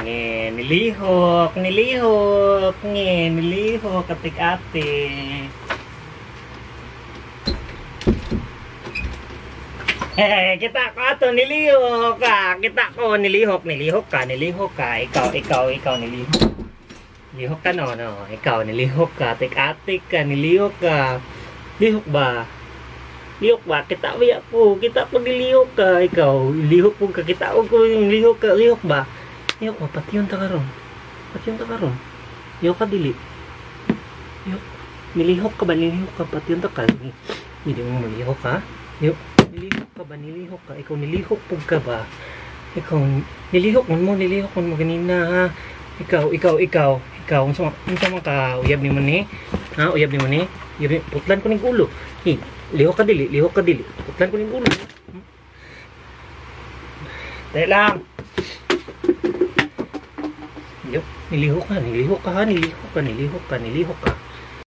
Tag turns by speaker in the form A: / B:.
A: Nge, nilihok, nilihok, nge, nilihok, atik-atik. Eh, kita ko ato, nilihok ka. Kita ko, nilihok, nilihok ka, nilihok ka. Ikaw, ikaw, ikaw, nilihok. Nilihok ka, no, no. Ikaw, nilihok ka, atik-atik ka, nilihok ka. Lihok ba? Lihok ba? Kita ba ko? Kita ko nilihok ka. Ikaw, lihok po ka. Kita ko, lihok ka. Lihok ba? Lihok ba? Patyon ta karon. Patyon ta karon. Lihok ka, dili. Lihok. Nilihok ka ba? Nilihok ka. Patyon ta ka. Hindi mo malihok ka? Lihok. Nilihok ka ba? Nilihok ka. Ikaw, nilihok po ka ba? Ikaw, nilihok man mo. Nilihok man mo ganina ha. Ikaw, ikaw, ikaw. Ikaw, unsa man ka uyab nimo ni? Ha, uyab nimo ni? Uyab ni, putlan ko ning ulo. Hi, lihok ka dili, lihok ka dili. Putlan ko ning ulo. Dali lang. Lihok, nilihok ka, nilihok ka, ha, nilihok ka, nilihok ka, nilihok ka.